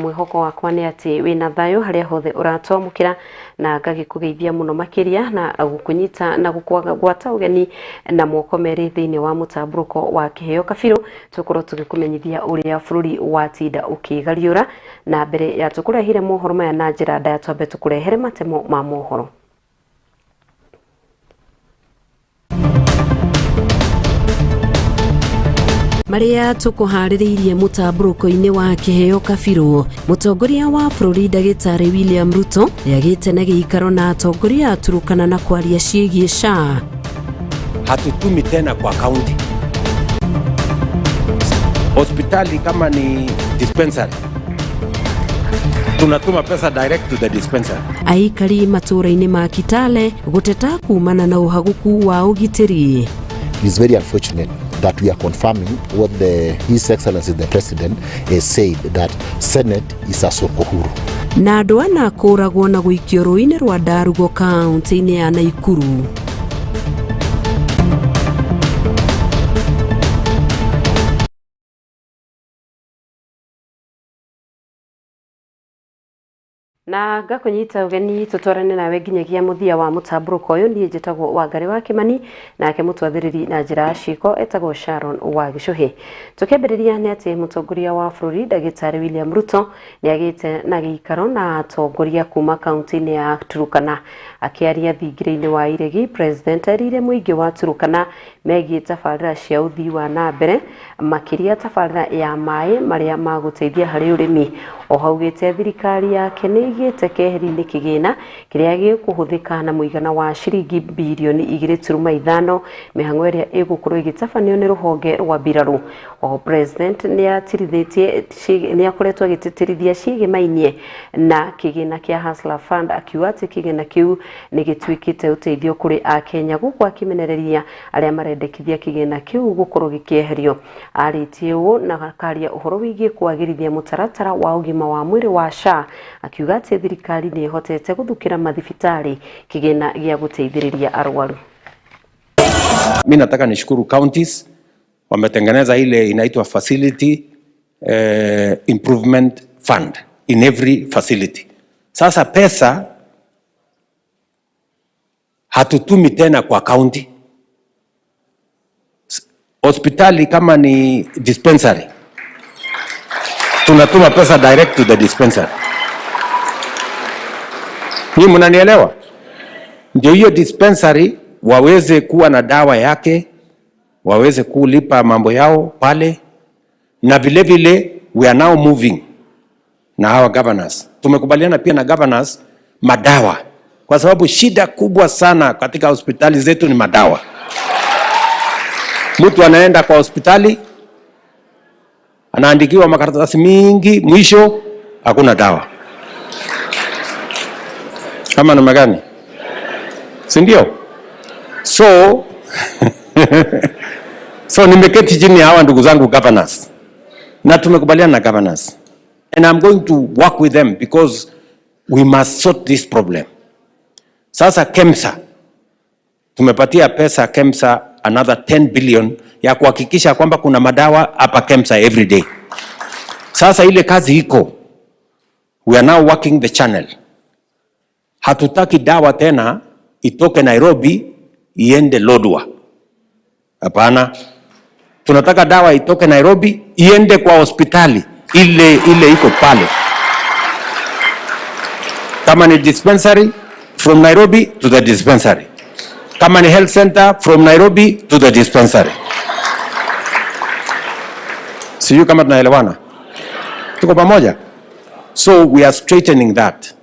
Mwĩhoko wakwa nĩ atĩ wĩna thayũ harĩa hothe ũratwamũkĩra na ngagĩkũgeithia mũno makĩria na gũkũnyita na gũkũgwata ũgeni na moko merĩ thĩinĩ wa mũtambũrũko wa kĩheo kabirũ. Tũkorwo tũgĩkũmenyithia ũrĩa bũrũri watinda ũkĩgariũra, na mbere ya tũkũrehire mohoro maya na njĩra ndaya twambe tũkũrehere matemo ma mohoro. Marĩa tũkũharĩrĩirie mũtambũrũko-inĩ wa kĩheo kabirũ. Mũtongoria wa bũrũri ndagĩtarĩ William Ruto nĩagĩte na gĩikaro na atongoria a Turukana na kwaria ciĩgiĩ SHA. Hatutumi tena kwa kaunti. Hospitali kama ni dispensary, tunatuma pesa direct to the dispensary. Aikari matũũra-inĩ ma Kitale gũteta kumana na ũhagũku wa ũgitĩri. It is very unfortunate that we are confirming what His Excellency the President has said, that Senate is a soko huru. Na andũ ana kũragwo na gũikio rũĩ-inĩ rwa Ndarugo kaunti-inĩ ya Naikuru. Na ngakũnyita ũgeni tũtwarane nawe nginyagia mũthia wa mũtambũrũko ũyũ. Niĩ njĩtagwo Wangari wa Kĩmani, nake mũtwathĩrĩri na njĩra ya ciĩko etagwo Sharon wa Gĩcũhĩ. Tũkĩambĩrĩria nĩ atĩ mũtongoria wa bũrũri ndagĩtarĩ William Ruto nĩagĩte na gĩikaro na atongoria kuma kaunti-inĩ ya Turukana. Akĩaria thingira-inĩ wa Iregi, President erire mũingĩ wa Turukana megiĩ tabarĩra cia ũthii wa na mbere, makĩria tabarĩra ya maĩ marĩa magũteithia harĩ ũrĩmi. Oho augĩte thirikari yake nĩ ĩigĩte keheri-inĩ kĩgĩna kĩrĩa gĩkũhũthĩka na mũigana wa ciringi birioni 2.5 mĩhang'o ĩrĩa ĩgũkorwo ĩgĩtabanio nĩ rũhonge rwa mbirarũ. Oho President nĩakoretwo agĩtĩtĩrithia ciĩgĩmainie na kĩgĩna kĩa Hustler Fund, akiuga atĩ kĩgĩna kĩu nĩ gĩtuĩkĩte ũteithio kũrĩ akenya, gũkũ akĩmenereria arĩa marendekithia kĩgĩna kĩu gũkorwo gĩkĩeherio. Arĩtie ũũ na akaria ũhoro wĩgiĩ kwagĩrithia mũtaratara wa ũgima wa mwĩrĩ wa SHA, akiuga atĩ thirikari nĩ ĩhotete gũthukĩra mathibitarĩ kĩgĩna gĩa gũteithĩrĩria arwaru. Mimi nataka nishukuru counties wametengeneza ile inaitwa facility improvement fund in every facility. Sasa pesa hatutumi tena kwa county. Hospitali kama ni dispensary, tunatuma pesa direct to the dispensary. Ni mnanielewa? Ndio hiyo dispensary waweze kuwa na dawa yake, waweze kulipa mambo yao pale, na vile vile we are now moving na hawa governors. Tumekubaliana pia na governors madawa, kwa sababu shida kubwa sana katika hospitali zetu ni madawa. Mtu anaenda kwa hospitali anaandikiwa makaratasi mingi, mwisho hakuna dawa. Kama namna gani? Si ndio? So nimeketi chini hawa ndugu zangu governors, na tumekubaliana na governors, and I'm going to work with them because we must sort this problem. Sasa KEMSA tumepatia pesa KEMSA another 10 billion ya kuhakikisha kwamba kuna madawa hapa KEMSA every day. Sasa ile kazi iko, we are now working the channel. Hatutaki dawa tena itoke Nairobi iende Lodwar. Hapana. Tunataka dawa itoke Nairobi iende kwa hospitali ile ile iko pale. Kama ni dispensary, from Nairobi to the dispensary. Kama ni health center, from Nairobi to the dispensary. Sijui kama tunaelewana. Tuko pamoja? So we are straightening that.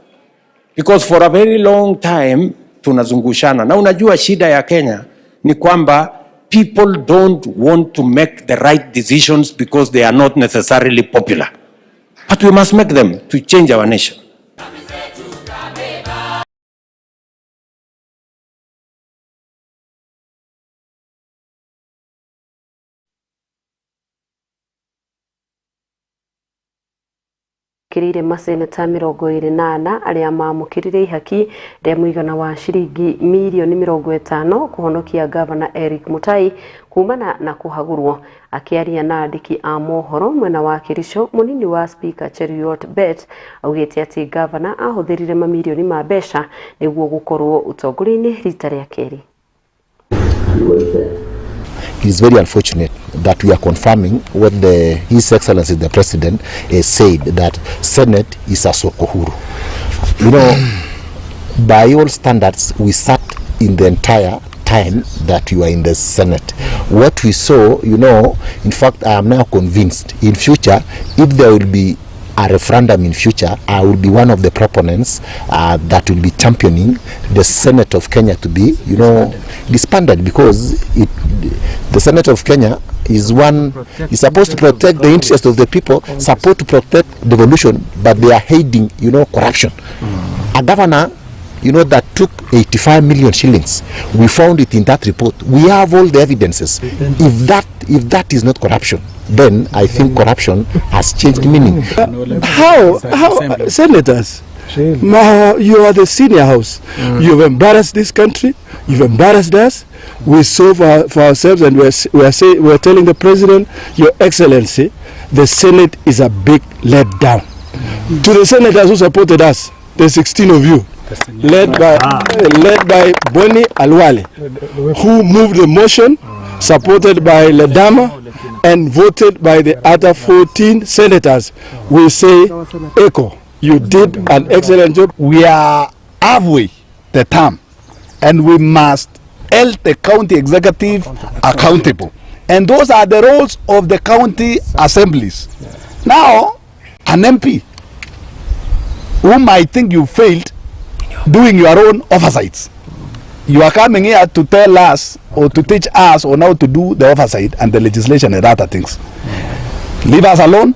Because for a very long time tunazungushana. Na unajua shida ya Kenya ni kwamba people don't want to make the right decisions because they are not necessarily popular. But we must make them to change our nation. Nĩetĩkĩrĩire maseneta 24 arĩa maamũkĩrire ihaki rĩa mũigana wa ciringi mirioni 50 kũhonokia ngavana Eric Mutai kumana na kũhagũrwo. Akĩaria na andĩki a mohoro mwena wa Kericho, mũnini wa spika Cheruiyot Bett augĩte atĩ ngavana ahũthĩrire mamirioni ma mbeca nĩguo gũkorwo ũtongoria-inĩ rita rĩa kerĩ. It is very unfortunate that we are confirming what His Excellency the President has said, that Senate is a soko huru. By all standards, we sat in the entire time that you are in the Senate. What we saw, in fact, I am now convinced in future, if there will be a referendum in future, I will be one of the proponents that will be championing the Senate of Kenya to be, disbanded, because the Senate of Kenya is supposed to protect the interests of the people, supposed to protect devolution, but they are hiding, corruption. A governor, that took 85 million shillings, we found it in that report. We have all the evidences. If that is not corruption, then I think corruption has changed meaning. How senators, you are the senior house. You've embarrassed this country. You've embarrassed us. We saw for ourselves, and we are telling the president, Your Excellency, the Senate is a big letdown. To the senators who supported us, the 16 of you, led by Boni Alwale, who moved the motion, supported by Ledama, and voted by the other 14 senators. We say, Echo, you did an excellent job. We are halfway the term, and we must hold the county executive accountable. And those are the roles of the county assemblies. Now, an MP whom I think you failed doing your own oversights. You are coming here to tell us or to teach us on how to do the oversight and the legislation and other things. Leave us alone.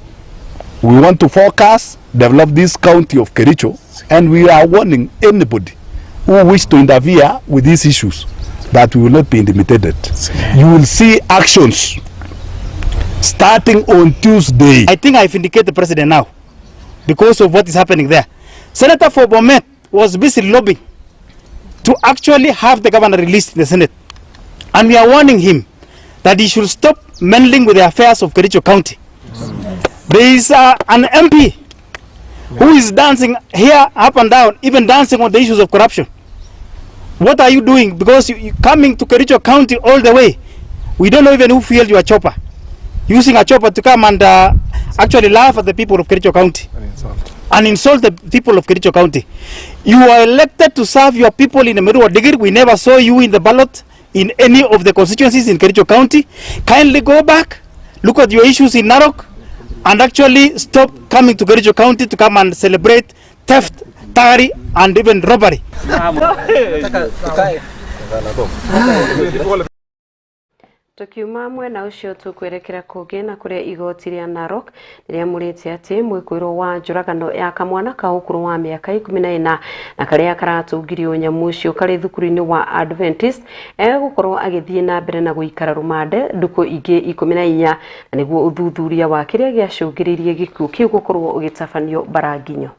We want to focus, develop this county of Kericho, and we are warning anybody who wish to interfere with these issues that we will not be intimidated. You will see actions starting on Tuesday. I think I vindicate the president now because of what is happening there. Senator for Bomet was busy lobbying to actually have the governor released in the Senate. And we are warning him that he should stop meddling with the affairs of Kericho County. There is an MP who is dancing here up and down, even dancing on the issues of corruption. What are you doing? Because you coming to Kericho County all the way, we don't know even who fueled your chopper. Using a chopper to come and actually laugh at the people of Kericho County. And insult the people of Kericho County. You are elected to serve your people in Emurua Dikirr. We never saw you in the ballot in any of the constituencies in Kericho County. Kindly go back, look at your issues in Narok, and actually stop coming to Kericho County to come and celebrate theft, thuggery, and even robbery. Tukiuma mwena ucio tukwerekera kungi na kuria igoti ria Narok rĩamũrĩte atĩ mwĩkũĩrwo wa njũragano ya kamwana ka ũkũrũ wa mĩaka 14 na karĩa karatũngirio nyamũ ũcio karĩ thukuru-inĩ wa Adventist egũkorwo agĩthiĩ na mbere na gũikara rũmande ndukũ ingĩ 14 na nĩguo ũthuthuria wa kĩrĩa gĩacũngĩrĩirie gĩkuũ kĩu gũkorwo ũgĩtabanio Baranginyo.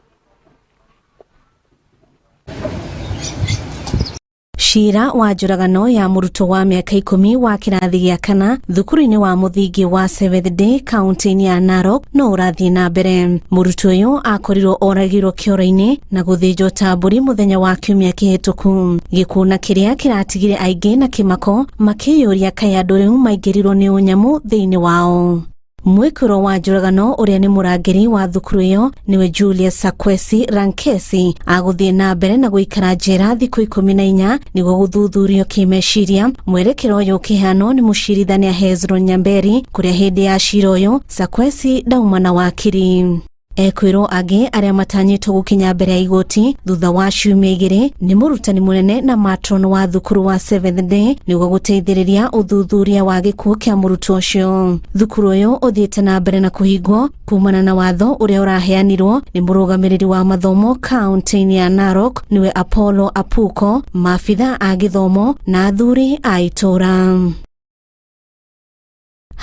Cira wa njũragano ya mũrutwo wa mĩaka 10 wa kĩrathi gĩa kana thukuru-inĩ wa mũthingi wa Seventh Day kaunti-inĩ ya Narok no ũrathiĩ na mbere. Mũrutwo ũyũ akorirwo oragirwo kĩoro-inĩ na gũthĩnjwo ta mbũri mũthenya wa kiumia kĩhĩtũku. Gĩkuũ na kĩrĩa kĩratigire aingĩ na kĩmako makĩyũria kaĩ andũ rĩu maingĩrirwo nĩ ũnyamũ thĩinĩ wao. Mwĩkũrwo wa njũragano ũrĩa nĩ mũrangĩri wa thukuru ĩyo nĩwe Julius Sakwesi Rankesi agũthiĩ na mbere na gũikara njera thikũ 14 nĩguo gũthuthurio kĩmeciria. Mwerekero ũyũ ũkĩheanwo nĩ mũcirithania Hezron Nyamberi kũrĩa hĩndĩ ya cira ũyũ Sakwesi ndauma na wakiri. Ekwĩrwo angĩ arĩa matanyĩtwo gũkinya mbere ya igoti thutha wa ciumia 2 nĩ mũrutani mũnene na matron wa thukuru wa Seventh Day nĩguo gũteithĩrĩria ũthuthuria wa gĩkuũ kĩa mũrutwo ũcio. Thukuru ũyũ ũthiĩte na mbere na kũhingwo kumana na watho ũrĩa ũraheanirwo nĩ mũrũgamĩrĩri wa mathomo kaunti-inĩ ya Narok nĩwe Apollo Apuko, maabitha a gĩthomo na athuri a itũra.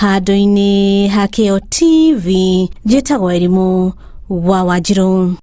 Handũ-inĩ ha Kĩo TV njĩtagwo Erimũ Wa Wanjiru.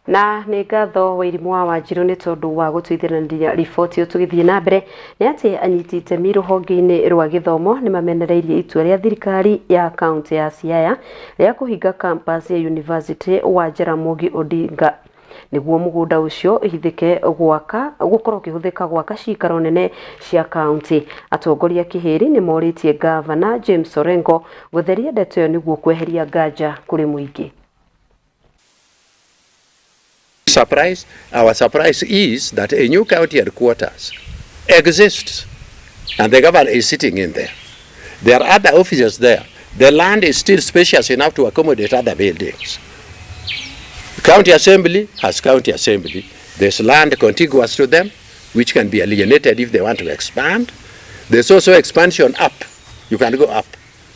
Na nĩ ngatho Wairimu wa Wanjiru nĩ tondũ wa gũtũithĩrĩria riboti ĩyo. Tũgĩthiĩ na mbere nĩ atĩ anyiti itemi rũhonge-inĩ rwa gĩthomo nĩ mamenereirie itua rĩa thirikari ya kaunti ya Siaya rĩa kũhinga campus ya University wa Jaramogi Odinga nĩguo mũgũnda ũcio ũhithĩke gwaka gũkorwo ũkĩhũthĩka gwaka cikaro nene cia kaunti. Atongoria kĩhĩri nĩ morĩtie gavana James Orengo gũtheria ndeto ĩyo nĩguo kweheria nganja kũrĩ mũingĩ. Surprise, our surprise is that a new county headquarters exists and the governor is sitting in there. There are other offices there. The land is still spacious enough to accommodate other buildings. County Assembly has County Assembly. There's land contiguous to them, which can be alienated if they want to expand. There's also expansion up. You can go up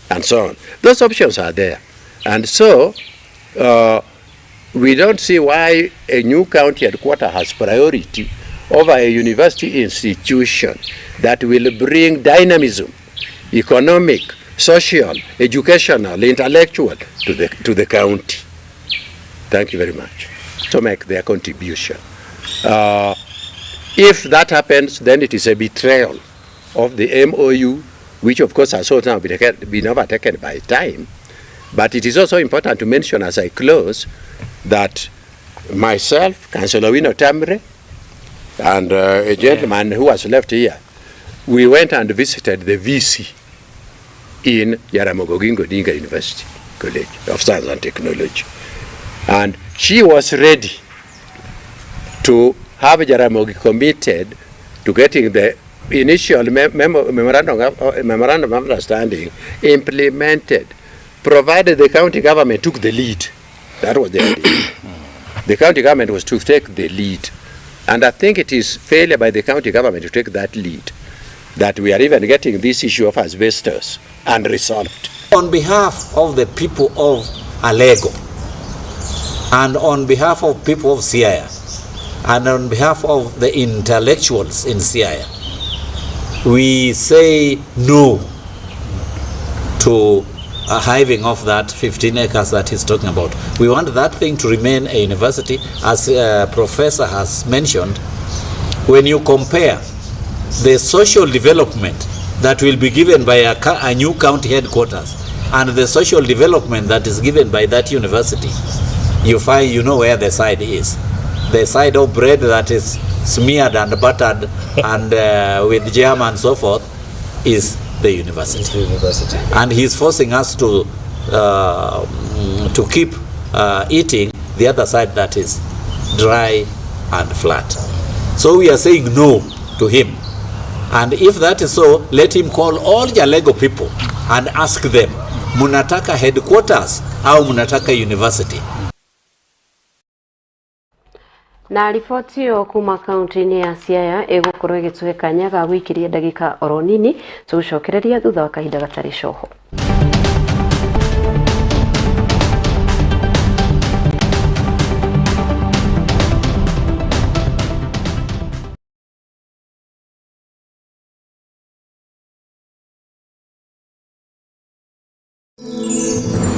and so on. Those options are there. And so we don't see why a new county headquarters has priority over a university institution that will bring dynamism, economic, social, educational, intellectual to the county. Thank you very much. To make their contribution. If that happens, then it is a betrayal of the MOU, which of course has also now been overtaken by time. But it is also important to mention as I close that myself, Councillor Wino Tamre, and a gentleman who was left here, we went and visited the VC in Jaramogi Oginga Odinga University College of Science and Technology. And she was ready to have Jaramogi committed to getting the initial memorandum of understanding implemented, provided the county government took the lead. That was the idea. The county government was to take the lead. And I think it is failure by the county government to take that lead that we are even getting this issue of asbestos unresolved. On behalf of the people of Alego, and on behalf of people of Siaya, and on behalf of the intellectuals in Siaya, we say no to hiving off that 15 acres that he's talking about. We want that thing to remain a university. As Professor has mentioned, when you compare the social development that will be given by a new county headquarters and the social development that is given by that university, you find you know where the side is. The side of bread that is smeared and buttered and with jam and so forth is the university. The university. And he's forcing us to keep eating the other side that is dry and flat. So we are saying no to him. And if that is so, let him call all Jalego people and ask them, munataka headquarters au munataka university? Na riboti ĩyo kuma kaunti-inĩ ya Siaya ĩgũkorwo ĩgĩtũhe kanya ga gũikĩria ndagĩka oro nini tũgũcokereria thutha wa kahinda gatarĩ coho.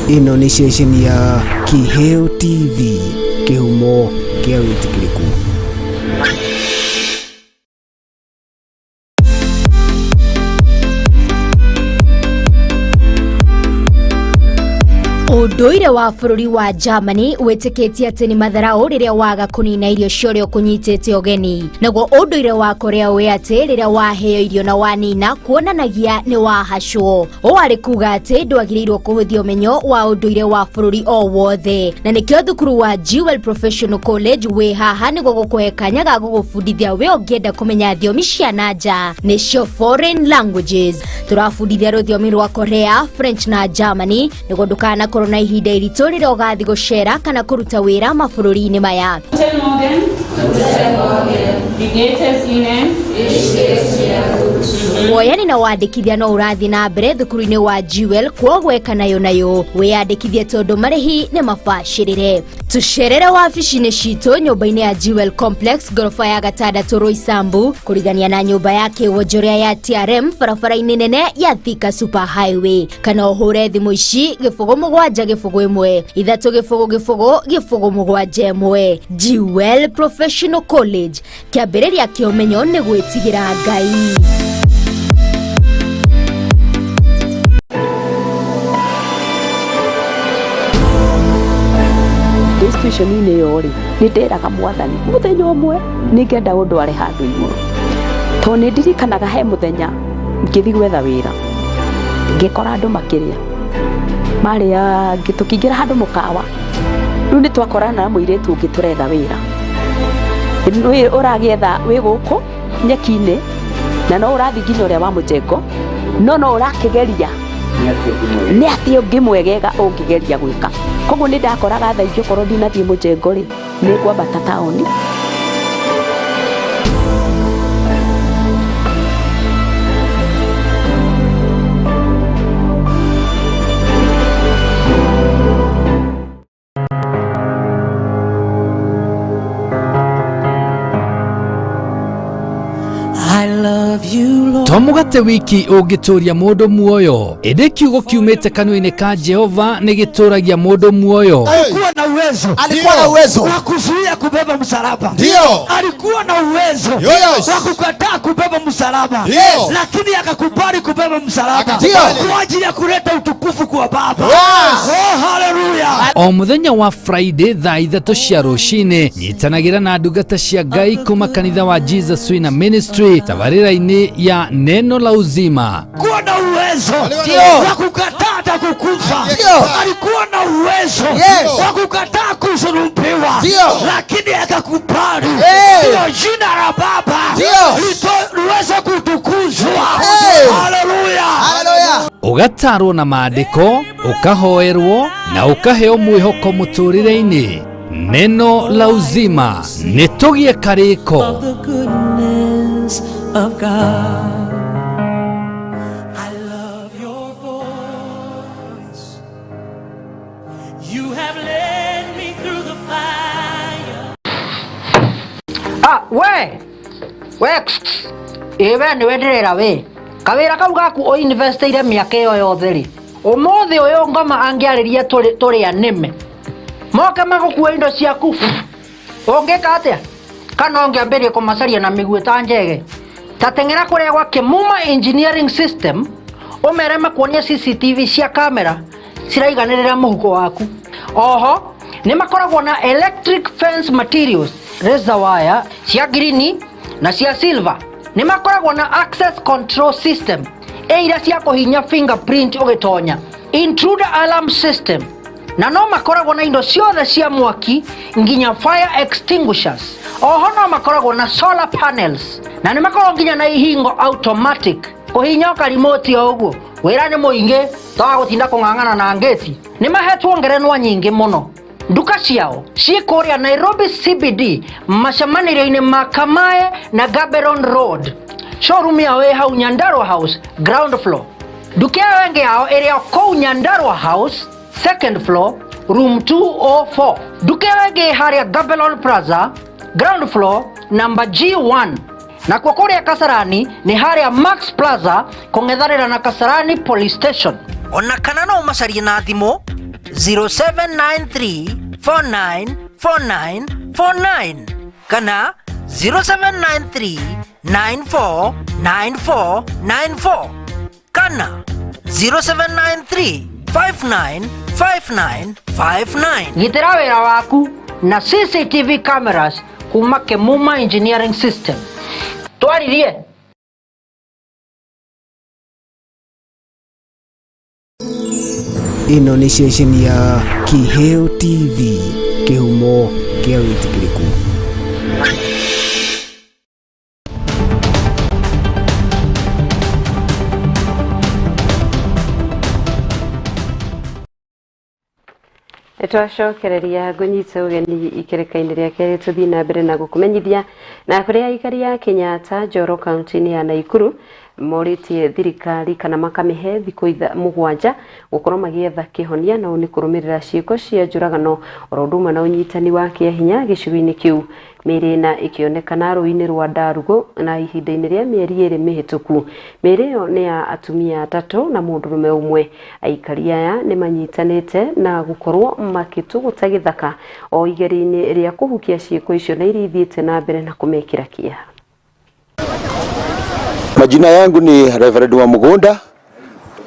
Ĩno nĩ ceceni ya Kiheo TV, kĩhumo kĩa wĩtĩkĩrĩku. Ũndũire wa bũrũri wa Germany wĩtĩkĩtie atĩ nĩ matharaũ rĩrĩa waga kũnina irio cia ũrĩa ũkũnyitĩte ũgeni. Naguo ũndũire wa Korea wĩ atĩ rĩrĩa waheo irio na wanina kuonanagia nĩ wahacwo. Ũũ arĩ kuga atĩ ndwagĩrĩirwo kũhũthia ũmenyo wa ũndũire wa bũrũri o wothe. Na nĩkĩo thukuru wa Jewel Professional College wĩ haha nĩguo gũkũhe kanya ga gũgũbundithia we ũngĩenda kũmenya thiomi cia na nja, nĩcio foreign languages. Tũrabundithia rũthiomi rwa Korea, French na Germany nĩguo ndũkanakorwo na ihinda ihinda iritũ rĩrĩa ũgathiĩ gũcera kana kũruta wĩra mabũrũri-inĩ maya. Guten Morgen. Guten Morgen. Wie geht es Ihnen? Ich geht's mir gut. Woyani na wandĩkithia no ũrathiĩ na mbere thukuru-inĩ wa Jewel kwoguo eka nayo nayo wĩyandĩkithie tondũ marĩhi nĩ mabacĩrĩre. Tũcerere wabici-inĩ citũ nyũmba-inĩ ya Jewel Complex ngoroba ya gatandatũ Roysambu kũrigania na nyũmba ya kĩwonjoria ya TRM barabara-inĩ nene ya Thika Super Highway kana ũhũre thimũ ici 0 7 0 1 3 0 0 0 7 1. Jewel Professional College, kĩambĩrĩria kĩa ũmenyo nĩ gwĩtigĩra Ngai. Ndĩ station-inĩ ĩyo rĩ, nĩ nderaga Mwathani mũthenya ũmwe nĩ ngenda ũndware handũ igũrũ, tondũ nĩ ndirikanaga he mũthenya ngĩthiĩ gwetha wĩra ngĩkora andũ makĩrĩa marĩa, tũkĩingĩra handũ mũkawa. Rĩu nĩ twakorana na mũirĩtu ũngĩ tũretha wĩra. Ũragĩetha wĩ gũkũ nyeki-inĩ na no ũrathiĩ nginya ũrĩa wa mũjengo, no ũrakĩgeria nĩ atĩ ũngĩ mwegega ũngĩgeria gwĩka. Koguo nĩ ndakoraga thaa ingĩ okorwo ndinathiĩ mũjengo rĩ, nĩ ngwambata taũni. I love you, Lord. To mũgate wiki ũngĩtũria mũndũ muoyo, ĩndĩ kiugo kiumĩte kanua-inĩ ka Jehova nĩ gĩtũragia mũndũ muoyo. Alikuwa na uwezo, Alikuwa na uwezo wa kuzuia kubeba msalaba. Ndio. Alikuwa na uwezo Yes. wa kukataa kubeba msalaba. Ndio. Lakini akakubali kubeba msalaba Ndio. kwa ajili ya kuleta utukufu kwa Baba. Yes. Oh, haleluya. O mũthenya wa Friday thaa 3 cia rũcinĩ, nyitanagĩra na ndungata cia Ngai kuma kanitha wa Jesus Winner Ministry tabarĩra-inĩ ya Neno la Uzima. Alikuwa na uwezo Ndio. wa kukataa hata kukufa. Ndio. Alikuwa na uwezo Yes. wa kukataa kusulubiwa, Ndio. lakini akakubali Hey. ndio jina la Baba Ndio. liweze kutukuzwa. Hey. Haleluya. Haleluya. Ũgatarwo na maandĩko, ũkahoerwo na ũkaheo mwĩhoko mũtũrĩre-inĩ. Neno la Uzima, nĩ tũgĩe karĩko. The goodness of God. I love your voice. You have led me through the fire. Ah, we we ĩ we nĩwe ndĩrera we kawĩra kau gaku ũinvestĩire mĩaka ĩyo yothe rĩ, ũmũthĩ ũyũ ngoma angĩarĩria tũrĩ anĩme moke magũkue indo ciaku, ũngĩka atĩa? Kana ũngĩambĩrĩria kũmacaria na mĩguĩ ta njege? Ta teng'era kũrĩa gwa Kĩmuma Engineering System, ũmere makuonie CCTV cia kamera ciraiganĩrĩra mũhuko waku. Oho nĩ makoragwo na electric fence materials, razor wire cia ngirini na cia silver. Nĩ makoragwo na access control system ĩ iria cia kũhinya fingerprint ũgĩtonya, intruder alarm system, na no makoragwo na indo ciothe cia mwaki nginya fire extinguishers. Oho no makoragwo na solar panels na nĩ makoragwo nginya na ihingo automatic kũhinya o karimoti o ũguo. Wĩra nĩ mũingĩ toga gũtinda kũng'ang'ana na ngĩti. Nĩ mahetwo ngerenwa nyingĩ mũno. Nduka ciao ciĩ kũrĩa Nairobi CBD, macemanĩrio-inĩ ma Kamae na Gaborone Road. Showroom yao ĩ hau Nyandarua House ground floor. Nduka ĩyo ĩngĩ yao ĩrĩ o kũu Nyandarua House second floor room 204. Nduka ĩyo ĩngĩ ĩ harĩa Gaborone Plaza ground floor number G1. Nakuo kũrĩa Kasarani nĩ harĩa Max Plaza kũng'ethanĩra na Kasarani Police Station. Ona kana no ũmacarie na thimũ 0793 4949 49 kana 0793 9494 94 kana 0793 5959 59. Gitĩra wĩra waku na CCTV cameras kuma Kemuma Engineering System. Twaririe. Ĩno nĩ ceceni ya Kiheo TV, kĩhumo kĩa wĩtĩkĩrĩku. Twacokereria ngũnyite ũgeni ikereka-inĩ rĩa kerĩ tũthiĩ na mbere na gũkũmenyithia na kũrĩa aikari a Kenyatta Njoro kaunti-inĩ ya Naikuru morĩtie thirikari kana makamĩhe thikũ 7 gũkorwo magĩetha kĩhonia na nĩ kũrũmĩrĩra ciĩko cia njũragano oro ũndũ ũmwe na ũnyitani wa kĩahinya gĩcigo-inĩ kĩu. Mĩĩrĩ ĩna ĩkĩonekana rũĩ-inĩ rwa Ndarugo na ihinda-inĩ rĩa mĩeri 2 mĩhĩtũku. Mĩĩrĩ ĩyo nĩ ya atumia 3 na mũndũrũme ũmwe. Aikari aya nĩ manyitanĩte na gũkorwo makĩtũgũta gĩthaka o igeria-inĩ rĩa kũhukia ciĩko icio na iria ithiĩte na mbere na kũmekĩra kĩeha. Majina yangu ni Reverend wa Mugunda,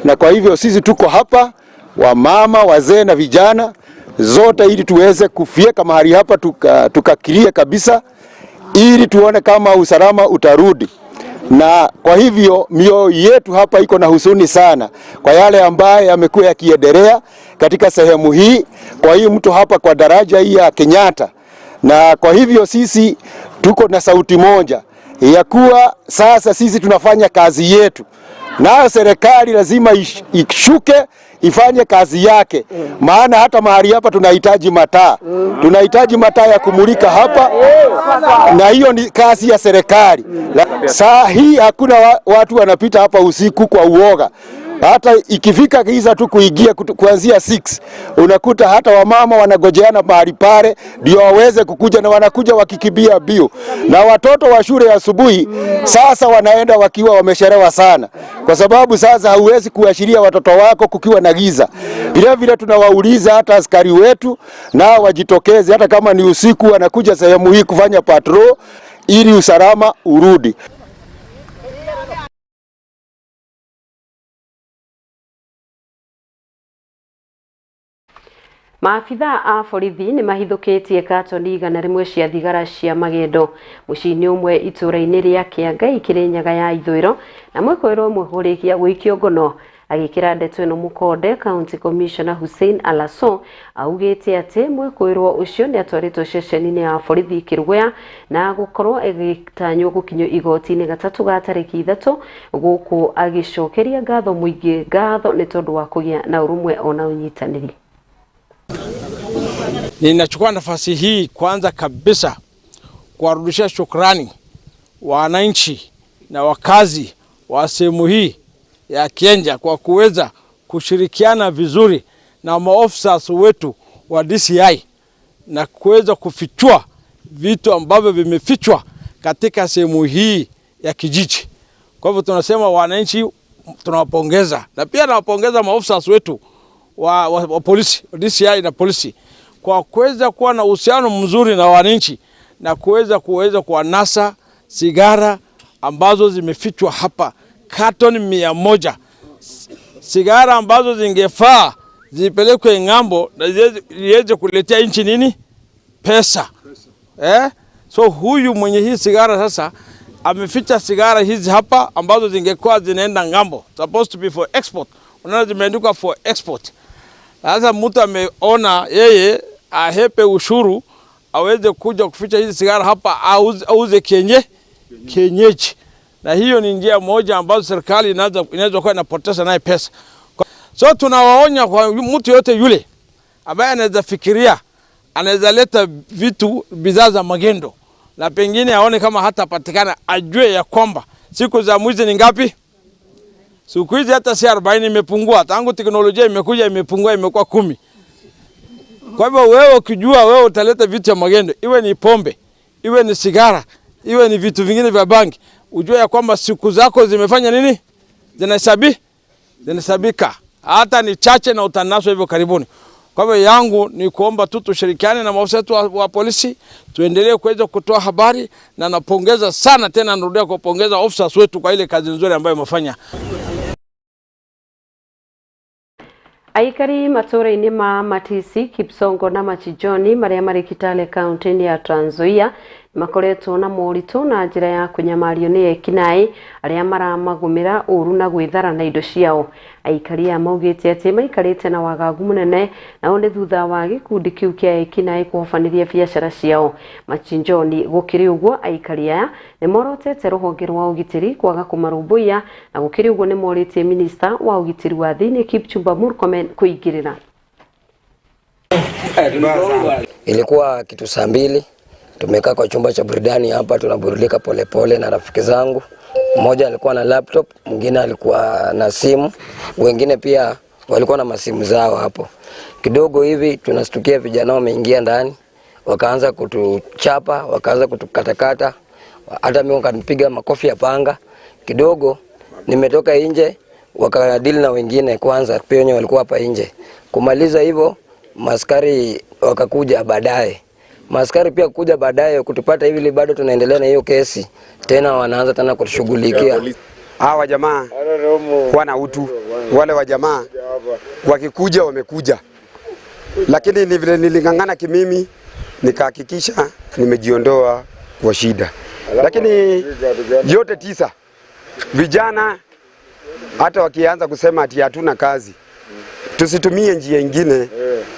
na kwa hivyo sisi tuko hapa wamama, wazee na vijana zote, ili tuweze kufieka mahali hapa tukakilia kabisa, ili tuone kama usalama utarudi. Na kwa hivyo mioyo yetu hapa iko na huzuni sana kwa yale ambaye yamekuwa yakiendelea katika sehemu hii, kwa hii mtu hapa kwa daraja hii ya Kenyatta. Na kwa hivyo sisi tuko na sauti moja ya kuwa sasa sisi tunafanya kazi yetu, na serikali lazima ishuke ifanye kazi yake, maana hata mahali hapa tunahitaji mataa, tunahitaji mataa ya kumulika hapa, na hiyo ni kazi ya serikali. Saa hii hakuna watu wanapita hapa usiku kwa uoga. Hata ikifika giza tu kuingia kuanzia 6 unakuta hata wamama wanagojeana mahali pale ndio waweze kukuja, na wanakuja wakikimbia bio. Na watoto wa shule asubuhi sasa wanaenda wakiwa wameshelewa sana, kwa sababu sasa hauwezi kuashiria watoto wako kukiwa na giza. Vile vile tunawauliza hata askari wetu nao wajitokeze, hata kama ni usiku wanakuja sehemu hii kufanya patrol ili usalama urudi. Maabitha a borithi nĩ mahithũkĩtie katoni 100 cia thigara cia magendo mũciĩ-inĩ ũmwe itũũra-inĩ rĩa Kĩangai Kĩrĩnyaga ya ithũĩro, na mwĩkũĩrwo ũmwe kũrĩkia gũikio ngono. Agĩkĩra ndeto ĩno mũkonde, County Commissioner Hussein Alaso augĩte atĩ mwĩkũĩrwo ũcio nĩ atwarĩtwo ceceni-inĩ ya borithi Kĩrũgũya na gũkorwo ĩgĩtanywo gũkinyio igoti-inĩ gatatũ ga tarĩki 3 gũkũ agĩcokeria ngatho mũingĩ ngatho nĩ tondũ wa kũgĩa na ũrũmwe ona ũnyitanĩri. Ninachukua nafasi hii kwanza kabisa kuwarudishia shukrani wananchi na wakazi wa sehemu hii ya Kienja kwa kuweza kushirikiana vizuri na maofisa wetu wa DCI na kuweza kufichua vitu ambavyo vimefichwa katika sehemu hii ya kijiji. Kwa hivyo tunasema wananchi tunawapongeza, na pia nawapongeza maofisa wetu wa polisi, DCI na polisi kwa kuweza kuwa na uhusiano mzuri na wananchi na kuweza kuwanasa sigara ambazo zimefichwa hapa katoni 100, sigara ambazo zingefaa zipelekwe ng'ambo na ziweze kuletea nchi nini pesa. So huyu mwenye hii sigara sasa ameficha sigara hizi hapa ambazo zingekuwa zinaenda ng'ambo, supposed to be for export. Unaona zimeandikwa for export. Sasa mtu ameona yeye ahepe ushuru aweze kuja kuficha hizi sigara hapa auze kienyeji. Na hiyo ni njia moja ambazo serikali inaweza kuwa inapoteza naye pesa. So tunawaonya kwa mtu yote yule ambaye anaweza fikiria anaweza leta vitu bidhaa za magendo na pengine aone kama hatapatikana, ajue ya kwamba siku za mwizi ni ngapi? Siku hizi hata si 40 imepungua, tangu teknolojia imekuja imepungua, imekuwa 10. Kwa hivyo wewe ukijua wewe utaleta vitu ya magendo, iwe ni pombe, iwe ni sigara, iwe ni vitu vingine vya bangi, ujue ya kwamba siku zako zimefanya nini? Zinahesabika. Hata ni chache na utanaswa hivyo karibuni. Kwa hivyo yangu ni kuomba tu tushirikiane na maafisa wetu wa polisi, tuendelee kuweza kutoa habari, na napongeza sana tena, narudia kupongeza officers wetu kwa ile kazi nzuri ambayo wamefanya. Aikari matũũra-inĩ ma Matisi, Kipsongo na Machijoni marĩa marĩ Kitale kaunti-inĩ ya Trans Nzoia makoretwo na moritũ na njĩra ya kũnyamario nĩ ekinaĩ arĩa maramagũmĩra ũru na gwĩthara na indo ciao. Aikari aya maugĩte atĩ maikarĩte na wagagu mũnene nao nĩ thutha wa gĩkundi kĩu kĩa ekinaĩ kũhobanĩria biacara ciao. Machinjoni gũkĩrĩ ũguo aikari aya nĩ morotete rũhonge rwa ũgitĩri kwaga kũmarũmbũiya, na gũkĩrĩ ũguo nĩ morĩtie minista wa ũgitĩri wa thĩinĩ Kipchumba Murkomen kũingĩrĩra. Ilikuwa kitu saa 2, tumekaa kwa chumba cha burudani hapa tunaburudika polepole na rafiki zangu. Mmoja alikuwa na laptop, mwingine alikuwa na simu, wengine pia walikuwa na masimu zao hapo. Kidogo hivi tunastukia vijana wameingia ndani, wakaanza kutuchapa, wakaanza kutukatakata, hata mimi wakanipiga makofi ya panga. Kidogo nimetoka nje, wakadili na wengine kwanza, pia wenye walikuwa hapa nje. Kumaliza hivyo, maskari wakakuja baadaye. Maskari pia kuja baadaye kutupata hivi, bado tunaendelea na hiyo kesi tena, wanaanza tena kutushughulikia. Hawa jamaa wana utu, wale wa jamaa wakikuja wamekuja, lakini ni vile niling'ang'ana kimimi, nikahakikisha nimejiondoa kwa shida, lakini yote tisa, vijana hata wakianza kusema ati hatuna kazi, tusitumie njia ingine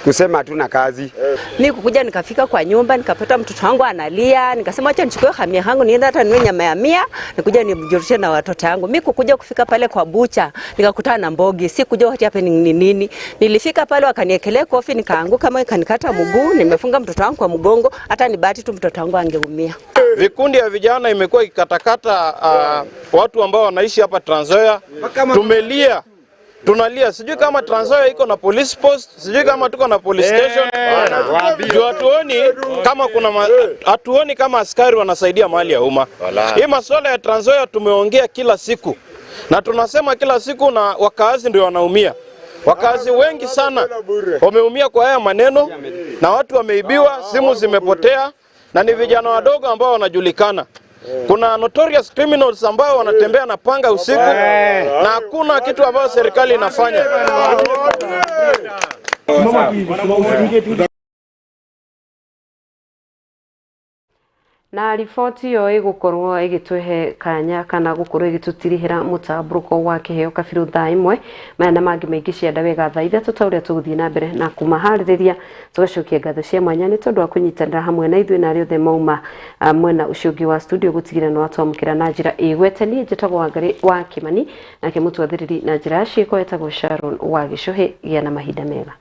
kusema hatuna kazi. Mi kukuja nikafika kwa nyumba nikapata mtoto wangu analia, nikasema acha nichukue hamia yangu niende hata ninunue nyama ya 100 nikuja nimjulishe na watoto wangu. Mi kukuja kufika pale kwa bucha nikakutana na mbogi, sikujua what happening ni nini. Nilifika pale wakaniekelea kofi nikaanguka, kama ikanikata mguu, nimefunga mtoto wangu kwa mgongo, hata ni bahati tu mtoto wangu angeumia. Vikundi ya vijana imekuwa ikikatakata watu ambao wanaishi hapa Trans Nzoia. Tumelia, tunalia, sijui kama Trans Nzoia iko na police post, sijui kama tuko na police station. Juu hatuoni kama askari wanasaidia mali ya umma. Hii masuala ya Trans Nzoia tumeongea kila siku na tunasema kila siku, na wakaazi ndio wanaumia. Wakazi wengi sana wameumia kwa haya maneno, na watu wameibiwa, simu zimepotea, na ni vijana wadogo ambao wanajulikana. Kuna notorious criminals ambao wanatembea na panga usiku na hakuna kitu ambayo serikali inafanya. Na riboti ĩyo ĩgũkorwo ĩgĩtũhe kanya kana gũkorwo ĩgĩtũtirihĩra mũtambũrũko wa kĩheo kabirũ thaa 1. Maya na mangĩ maingĩ cianda wega thaa 3 ta ũrĩa tũgũthiĩ na mbere na kũmaharĩrĩria. Tũgacokia ngatho cia mwanya nĩ tondũ wa kũnyitanĩra hamwe na ithuĩ na arĩa othe mauma mwena ũcio ũngĩ wa studio gũtigĩrĩra nĩ watwamũkĩra na njĩra ĩgwete. Niĩ njĩtagwo Wangarĩ wa Kĩmani, nake mũtwathĩrĩri na njĩra ya ciĩko etagwo Sharon wa Gĩcũhĩ. Gĩa na mahinda mega.